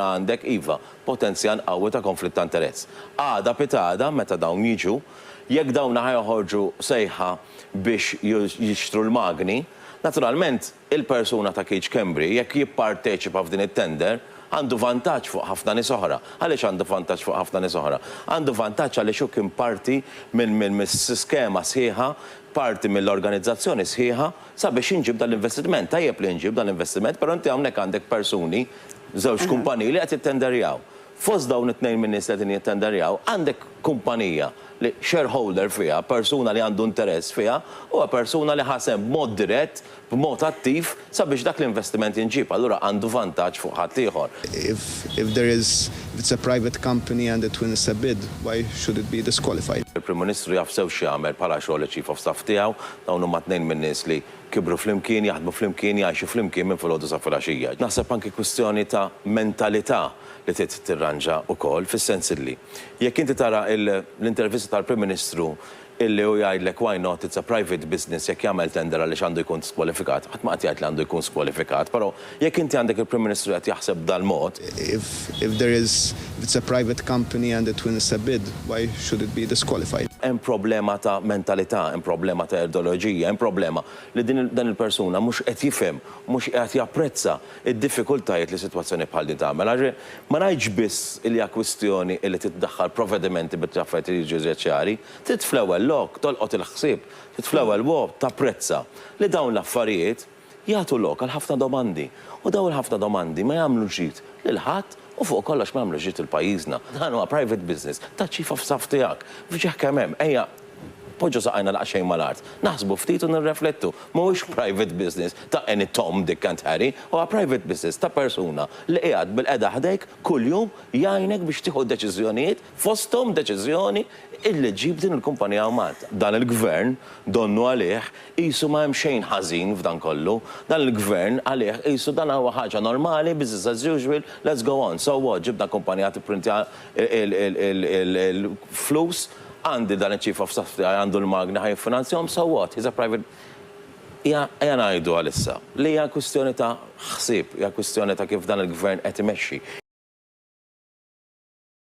Għandek, iva, potenzjal qawwi ta' konflitt ta' interess. Għada pitgħada, meta dawn jiġu, jekk dawn ħa joħorġu sejħa biex jixtru l-magni, naturalment il-persuna ta' Keith Schembri, jekk jipparteċipa f'din it-tender, għandu vantaġġ fuq ħafna nies oħra. Għaliex għandu vantaġġ fuq ħafna nies oħra? Għandu vantaġġ għaliex hu kien parti minn mis-skema sħiħa, parti mill-organizzazzjoni sħiħa sabiex jinġieb dan l-investiment. Tajjeb li jinġieb dan l-investiment, però inti hawnhekk għandek persuni, żewġ kumpaniji li qed jittenderjaw. Fost dawn it-tnejn min-nies li qegħdin jittenderjaw, għandek kumpanija li shareholder fiha, persuna li għandu interess fiha, huwa persuna li ħa sehem b'mod dirett, b'mod attiv sabiex dak l-investiment jinġieb, allura għandu vantaġġ fuq ħaddieħor. If if there is if it's a private company and it wins a bid, why should it be disqualified? Il-Prim Ministru jaf sew x'jagħmel bħala xogħol iċ-Chief of Staff tiegħu, dawn huma tnejn min-nies li kibru flimkien, jaħdmu flimkien, jgħixu flimkien minn filgħodu sa filgħaxija. Naħseb anki kwistjoni ta' mentalità li trid tirranġa wkoll fis-sens illi jekk inti tara l-intervista tal-Prim Ministru illi hu jgħidlek why not it's a private business jekk jagħmel tender għaliex għandu jkun skwalifikat, ħadd ma qed jgħid li għandu jkun skwalifikat, però jekk inti għandek il-Prim Ministru li qed jaħseb b'dal-mod, If if there is if it's a private company and it wins a bid, why should it be disqualified? Hemm problema ta' mentalità, hemm problema ta' ideoloġija, hemm problema li din dan il-persuna mhux qed jifhem, mhux qiegħed japprezza d-diffikultajiet li sitwazzjoni bħal din tagħmel. Għax ma ngħidx biss li hija kwistjoni li trid tiddaħħal provvedimenti biex l-affarijiet jiġu ċari, trid fl-ewwel lok tolqot il-ħsieb, trid fl-ewwel lok tapprezza li dawn l-affarijiet jagħtu lok għal ħafna domandi u dawn il-ħafna domandi ma jagħmlu ġid lil ħadd u fuq kollox ma jagħmlu ġid lil pajjiżna. Dan huwa private business taċ-chief of staff tiegħek. F'ġieħ kemm hemm, ejja poġġu saqajna daqsxejn mal-art, naħsbu ftit u nirreflettu. Mhuwiex private business ta' any Tom, Dick and Harry, huwa private business ta' persuna li qiegħed bilqiegħda ħdejk kuljum jgħinek biex tieħu deċiżjonijiet, fosthom deċiżjoni illi ġġib din il-kumpanija hawn Malta. Dan il-Gvern donnu għalih qisu ma hemm xejn ħażin f'dan kollu. Dan il-Gvern għalih qisu dan huwa ħaġa normali, business as usual, let's go on. So what, ġibna kumpanija tipprintja l-flus, għandi dan iċ-chief of staff tiegħi għandu l-magni ħa jiffinanzjahom, so what, he's a private. Hija, ejja ngħidu għalissa, li hija kwistjoni ta' ħsieb, hija kwistjoni ta' kif dan il-Gvern qed imexxi.